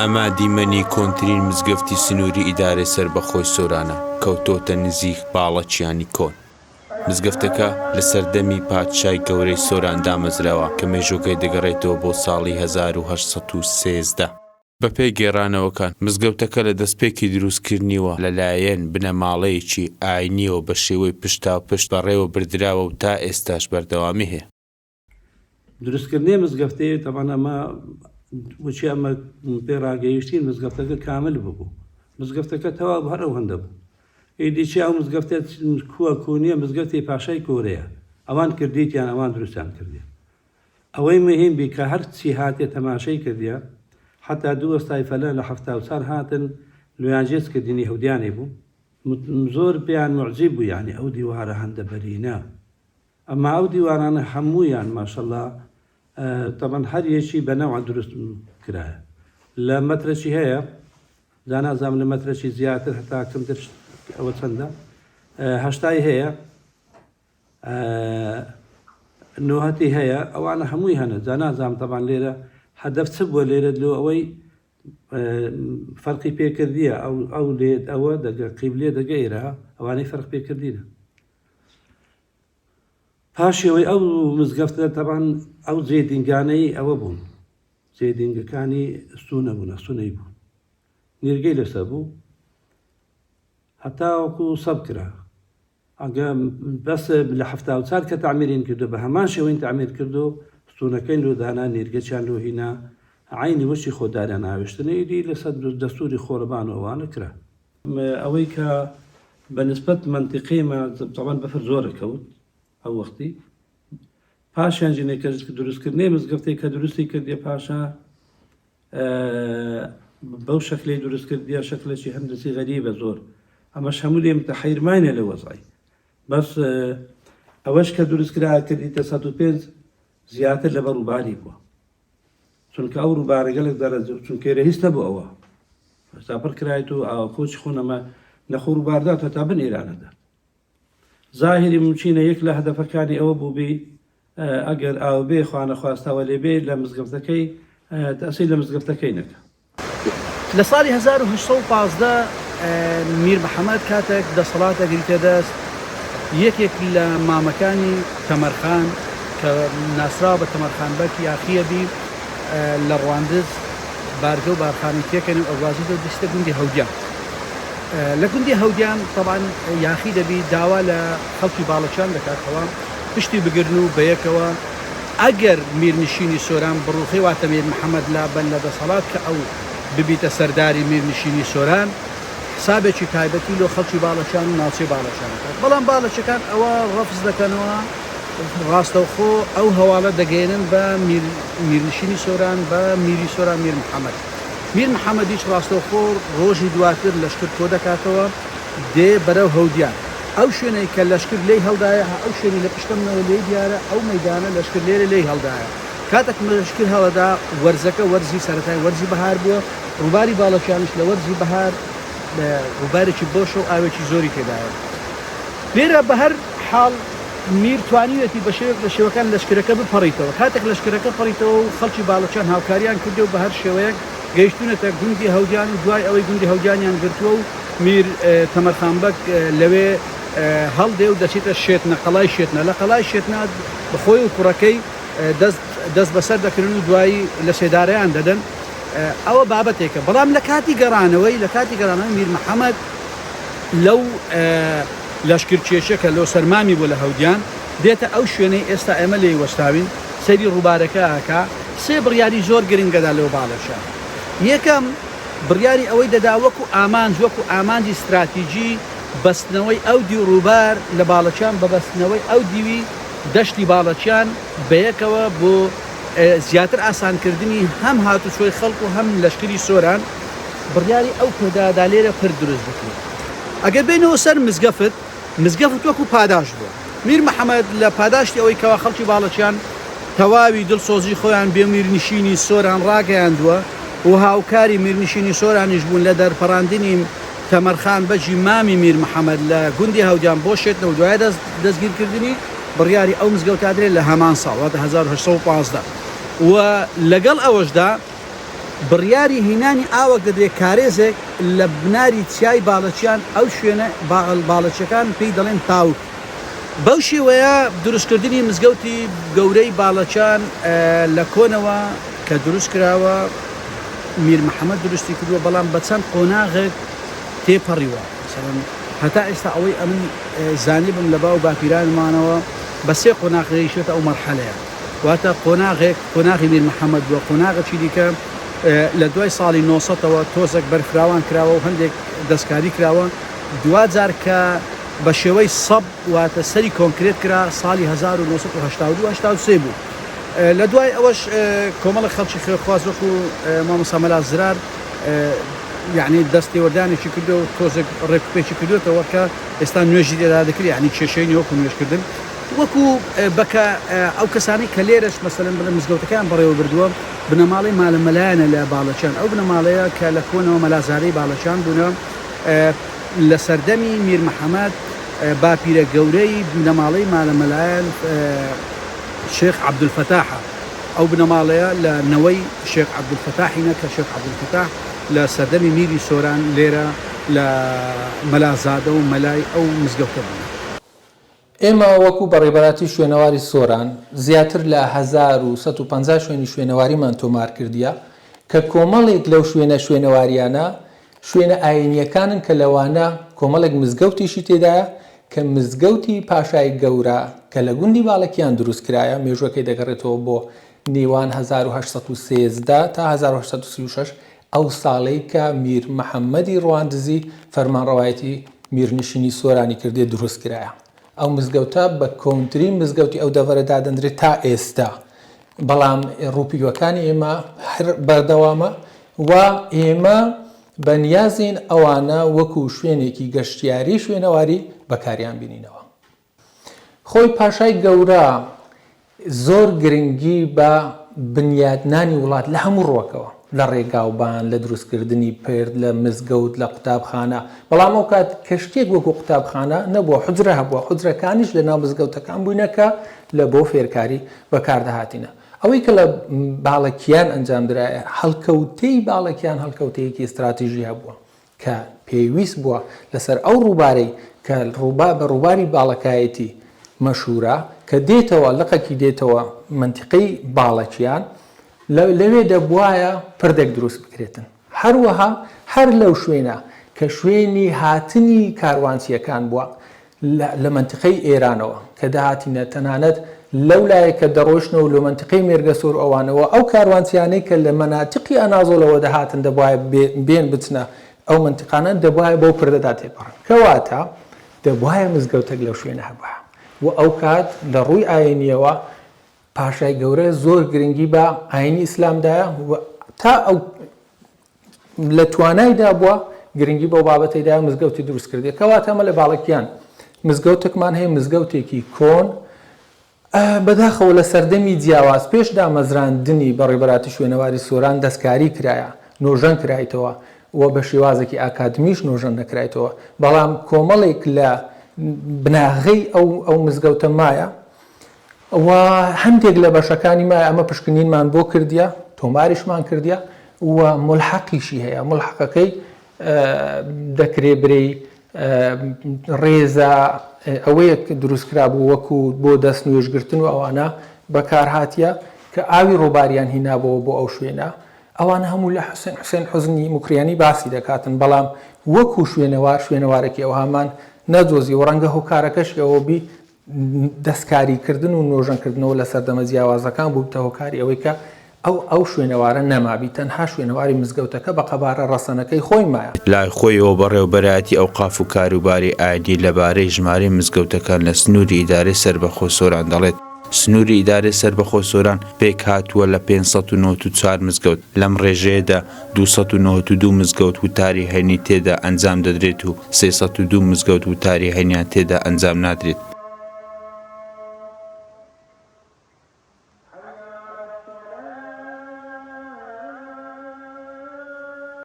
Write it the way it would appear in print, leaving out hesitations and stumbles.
ئەمە دیمەنی کۆنترین مزگەفتی سنووری ئیدارەی سەربەخۆی سۆرانە، کەوتۆتە نزیک باڵەکیانی کۆن. مزگەفتەکە لە سەردەمی پادشای گەورەی سۆران دامەزراوە کە مێژووەکەی دەگەڕێتەوە بۆ ساڵی 1813. بەپێی گێڕانەوەکان، مزگەوتەکە لە دەستپێکی دروستکردنیوە لەلایەن بنەماڵەیەکی ئاینییەوە بە شێوەی پشتاوپشت بەڕێوە بردراوە و تا ئێستاش بەردەوامی هەیە. دروستکردنی مزگەفتێ تەبعەن ئەمە وچی ئەمە پێ ڕاگەیشتین مزگەفتەکە کامل ببوو مزگەفتەکە تەواو بوو هەر ئەو هەندە بوو ئیدی چی ئەو مزگەفتە کووە کوونیە مزگەفتی پاشای کۆرەیە ئەوان کردیتیان ئەوان دروستیان کردیە ئەوەی مهم بی کە هەر چی هاتێ تەماشەی کردیە حتا دوو وەستای فەلە لە 74 هاتن لویانجێز کردنی هەودیانێ بوو زۆر پێیان معجیب بوو یانی ئەو دیوارە هەندە بەرینە ئەما ئەو دیوارانە هەموویان ماشەڵا تەبەن هەر یەکی بە نەوع دروست کرایە لە مەترەکی هەیە جا نازانم لە مەترەکی زیاتر هەتا کەمتر ئەوە چەندە هەشتای هەیە نۆهەتی هەیە ئەوانە هەمووی هەنە جا نازانم تەبان لێرە هەدەف چ بووە لێرە لۆ ئەوەی فەرقی پێکردیە ئەو ئەو لێ ئەوە دەگە قیبلێ دەگە ئێرە ئەوانەی فەرق پێکردینە پاشەوەی ئەو مزگەفتە تەبان ئەو جێ دینگانەی ئەوە بوون جێ دینگەکانی ستونە بوون ئەستونەی بوو نیرگەی لەسەر بوو هەتاوەکو سەب کرا ئەگە بەس لە 74 کە تعمیرین کردو بە هەمان شێوەین تعمیر کردو ستونەکەین لۆ دانا نیرگەچیان لۆ هینا عینی وەچی خۆداریان ئاوێشتن ئیدی لەسەر دەستوری خۆرەبان و ئەوانە کرا. ئەوەی کە بە نسبەت مەنتیقەی مە تەبعەن بەفر زۆر ئەکەوت ئەو وەختی پاشان ژنێک کە دروستکردنی مزگەفتێک کە دروستی کردیە پاشا بەو شەکلەی دروست کردیە شەکلێکی هەندەسی غەریبە زۆر ئەمەش هەموو لێ متەحیرمانە لە وەزعی بەس ئەوەش کە دروست کرا کردیتە 105 زیاتر لەبەر ڕووباری بووە چونکە ئەو ڕووبارە گەلێک دەرەجە چونکە ئێرە هیچ نەبوو ئەوە ئێستا پڕ کرایت و ئاوە کۆچی خۆ نەما نەخۆ ڕووباردات تا بن ئێرانەدات زاهری ممچینە یەک لە هەدەفەکانی ئەوە بوو بی ئەگەر ئاو بێ خوانەخواستەوە لێ بێ لە مزگەفتەکەی تەسیر لە مزگەفتەکەی نەکە. لە ساڵی 1815 میر محەمەد کاتێک دەسەڵات ئەگریتە دەست، یەکێک لە مامەکانی تەمەرخان کە ناسراوە بە تەمەرخان بەگ یاخییە بی لە ڕواندز بارگە و بارخانەی تێکەنێ و ئەگوازێتەوە دەچێتە گوندی هەودیان. لە گوندی هەودیان تەبعەن یاخی دەبی داوا لە خەڵکی باڵەکیان دەکات کەوا پشتی بگرن و بەیەکەوە ئەگەر میرنشینی سۆران بڕوخێ واتە میر محەمەد لابەن لە دەسەڵات کە ئەو ببیتە سەرداری میرنشینی سۆران حسابێکی تایبەتی لۆ خەڵکی باڵەکان و ناوچەی باڵەکان ئەکات بەڵام باڵەکەکان ئەوە ڕەفز دەکەنەوە ڕاستەوخۆ ئەو هەواڵە دەگەیەنن بە میرنشینی سۆران بە میری سۆران میر محەمەد میر محەمەدیش ڕاستەوخۆ ڕۆژی دواتر لەشکر کۆدەکاتەوە دێ بەرەو هەودیان ئەو شوێنەی کە لەشکر لێی هەڵدایە ها ئەو شوێنەی لە پشتە منەوە لێی دیارە ئەو مەیدانە لەشکر لێرە لێی هەڵدایە کاتێک لەشکر هەڵەدا وەرزەکە وەرزی سەرەتای وەرزی بەهار بووە ڕووباری باڵەکیانیش لە وەرزی بەهار ڕووبارێکی بۆشە و ئاوێکی زۆری تێدایە لێرە بە هەر حاڵ میر توانیویەتی بە شێوەیەک لە شێوەکان لەشکرەکە بپەڕیتەوە کاتێک لەشکرەکە پەڕیتەوە و خەڵکی باڵەکیان هاوکاریان کردی و بە هەر شێوەیەک گەیشتوونەتە گوندی هەودیان و دوای ئەوەی گوندی هەودیانیان گرتووە و میر تەمەرخان بەگ لەوێ هەڵدێ و دەچێتە شێتنە، قەڵای شێتنە. لە قەڵای شێتنە خۆی و کوڕەکەی دەست دەست بەسەر دەکرن و دوایی لە سێدارەیان دەدەن. ئەوە بابەتێکە. بەڵام لە کاتی گەڕانەوەی لە کاتی گەڕانەوەی میر محەمەد لەو لەشکرکێشیە کە لۆ سەرمامی بووە لە هەودیان دێتە ئەو شوێنەی ئێستا ئێمە لێی وەستاوین سەیری ڕووبارەکە ئەکا سێ بڕیاری زۆر گرنگ ئەدا لەو باڵەشە. یەکەم، بڕیاری ئەوەی دەدا وەکو ئامانج وەکو ئامانجی ستراتیجی بەستنەوەی ئەو دیو ڕووبار لە باڵەکیان بە بەستنەوەی ئەو دیوی دەشتی باڵەکیان بەیەکەوە بۆ زیاتر ئاسانکردنی هەم هاتوچۆی خەڵک و هەم لەشکری سۆران بڕیاری ئەو پێدادا لێرە پرد دروست بکرێت. ئەگەر بێینەوە سەر مزگەفت، مزگەفت وەکو پاداشت بووە. میر محەمەد لە پاداشتی ئەوەی کەوا خەڵکی باڵەکیان تەواوی دڵسۆزی خۆیان بێ میرنشینی سۆران ڕاگەیاندووە و هاوکاری میرنشینی سۆرانیش بوون لە دەرپەڕاندنی تەمەرخان بەگی مامی میر محەمەد لە گوندی هەودیان بۆ شێتنە و دوای دەستگیرکردنی بڕیاری ئەو مزگەوتە درێ لە هەمان ساڵ واتە 1815 و لەگەڵ ئەوەشدا. بڕیاری هینانی ئاوەک دەدرێت کارێزێک لە بناری چیای باڵەچیان ئەو شوێنە باڵەچیەکان پێی دەڵێن پاوک. بەو شێوەیە دروستکردنی مزگەوتی گەورەی باڵەچیان لە کۆنەوە کە دروست کراوە میر محەمەد دروستی کردووە بەڵام بە چەند قۆناغێک تێپەڕیوە مەسەلەن هەتا ئێستا ئەوەی ئەمن زانیبم لە باو باپیرانمانەوە بە سێ قۆناغ گەیشتووەتە ئەو مەرحەلەیە واتە قۆناغێک قۆناغی میر محەمەد بووە قۆناغێکی دیکە لە دوای ساڵی نۆسەتەوە تۆزێک بەرفراوان کراوە و هەندێک دەستکاری کراوە دواجار کە بە شێوەی سەب واتە سەری کۆنکرێت کرا ساڵی 1982 83 بوو لە دوای ئەوەش کۆمەڵە خەڵکی خێرخواز وەکو مامۆستا مەلا زرار یعنی دەست تێوەردانێکی کردو و تۆزێک ڕێکوپێکی کردوێتەوە کە ئێستا نوێژی تێدا دەکرێت یعنی کێشەی نیە وەکو نوێژکردن وەکو بەکە ئەو کەسانەی کە لێرەش مەسەلەن بڵێ مزگەوتەکەیان بەڕێوە بردووە بنەماڵەی مالە مەلایانە لە باڵەچان ئەو بنەماڵەیە کە لە کۆنەوە مەلازادەی باڵەچان بوونە لە سەردەمی میر محەمەد باپیرە گەورەی بنەماڵەی مالە مەلایان شێخ عەبدولفەتاحە ئەو بنەماڵەیە لە نەوەی شێخ عەبدولفەتاحینە کە شێخ عەبدولفەتاح لە سەردەمی میری سۆران لێرە لە مەلازادە و مەلای ئەو مزگەوتە بوونە. ئێمە وەکو بەڕێوبەراتی شوێنەواری سۆران زیاتر لە 1150 شوێنی شوێنەواریمان تۆمار کردیە کە کۆمەڵێک لەو شوێنە شوێنەواریانە شوێنە ئاینیەکانن کە لەوانە کۆمەڵێک مزگەوتیشی تێدایە کە مزگەوتی پاشای گەورە کە لە گوندی باڵەکیان دروست کرایە مێژوەکەی دەگەڕێتەوە بۆ نێوان 1813 تا 1836 ئەو ساڵەی کە میر محەممەدی ڕواندزی فەرمانڕەوایەتی میرنشینی سۆرانی کردێ دروست کرایە. ئەو مزگەوتە بە کۆنترین مزگەوتی ئەو دەڤەرە دادەندرێت تا ئێستا. بەڵام ڕووپیوەکانی ئێمە هەر بەردەوامە و ئێمە بە نیازین ئەوانە وەکو شوێنێکی گەشتیاری شوێنەواری بەکاریان بینینەوە. خۆی پاشای گەورە زۆر گرنگی بە بنیاتنانی وڵات لە هەموو ڕووەکەوە، لە ڕێگاوبان، لە دروستکردنی پرد، لە مزگەوت، لە قوتابخانە، بەڵام ئەو کات کە شتێک وەکو قوتابخانە نەبووە، حوجرە هەبووە، حوجرەکانیش لە ناو مزگەوتەکان بووینە کە لە بۆ فێرکاری بەکار دەهاتینە. ئەوەی کە لە باڵەکیان ئەنجام درایە، هەڵکەوتەی باڵەکیان هەڵکەوتەیەکی ئیستراتیژی هەبووە. کە پێویست بووە لەسەر ئەو ڕووبارەی کە ڕووبا بە ڕووباری باڵەکایەتی مەشهوورە کە دێتەوە لقەکی دێتەوە مەنتیقەی باڵەکیان لە لەوێ دەبوایە پردێک دروست بکرێتن هەروەها هەر لەو شوێنە کە شوێنی هاتنی کاروانچییەکان بووە لە لە مەنتیقەی ئێرانەوە کە دەهاتینە تەنانەت لەو لایە کە دەڕۆیشتنەوە لۆ مەنتیقەی مێرگەسۆر و ئەوانەوە ئەو کاروانچیانەی کە لە مەناتیقی ئەنازۆلەوە دەهاتن دەبوایە بێن بچنە ئەو مەنتیقانە دەبوایە بەو پردەدا تێپەڕن کەواتە دەبوایە مزگەوتێک لەو شوێنە هەبوایە و ئەو کات لە ڕووی ئاینیەوە پاشای گەورە زۆر گرنگی بە ئاینی ئیسلام دایە و تا ئەو لە توانایدا بووە گرنگی بەو بابەتەی دایە مزگەوتی دروست کردیە کەواتە ئەمە لە باڵەکیان مزگەوتێکمان هەیە مزگەوتێکی کۆن بەداخەوە لە سەردەمی جیاواز پێش دامەزراندنی بەڕێبەراتی شوێنەواری سۆران دەستکاری کرایە نۆژەن کرایتەوە و بە شێوازێکی ئاکادمیش نۆژەن نەکرایتەوە بەڵام کۆمەڵێک لە بناغەی ئەو ئەو مزگەوتە مایە و هەندێک لە بەشەکانی مایە ئەمە پشکنینمان بۆ کردیە تۆماریشمان کردیە و ملحەقیشی هەیە ملحەقەکەی دەکرێ برێی ڕێزە ئەوەیە دروست کرابوو وەکو بۆ دەست نوێژگرتن و ئەوانە بەکارهاتیە کە ئاوی ڕۆباریان هینابەوە بۆ ئەو شوێنە ئەوانە هەموو لە حوسێن حوسێن حوزنی موکریانی باسی دەکاتن بەڵام وەکو شوێنەوار شوێنەوارێکی ئەوهامان نەدۆزیەوە ڕەنگە هۆکارەکەشی ئەوە بی دەستکاریکردن و نۆژەنکردنەوە لە سەردەمە جیاوازەکان بووبتە هۆکاری ئەوەی کە ئەو ئەو شوێنەوارە نەمابی، تەنها شوێنەواری مزگەوتەکە بە قەبارە ڕەسەنەکەی خۆی مایە. لای خۆیەوە بەڕێوەبەرایەتی ئەوقاف و کاروباری ئاینی لەبارەی ژمارەی مزگەوتەکان لە سنووری ئیدارەی سەربەخۆی سۆران دەڵێت، سنووری ئیدارەی سەربەخۆی سۆران پێکهاتووە لە 594 مزگەوت، لەم ڕێژەیەدا 292 مزگەوت وتاری هەینی تێدا ئەنجام دەدرێت و 302 مزگەوت وتاری هەینیان تێدا ئەنجام نادرێت.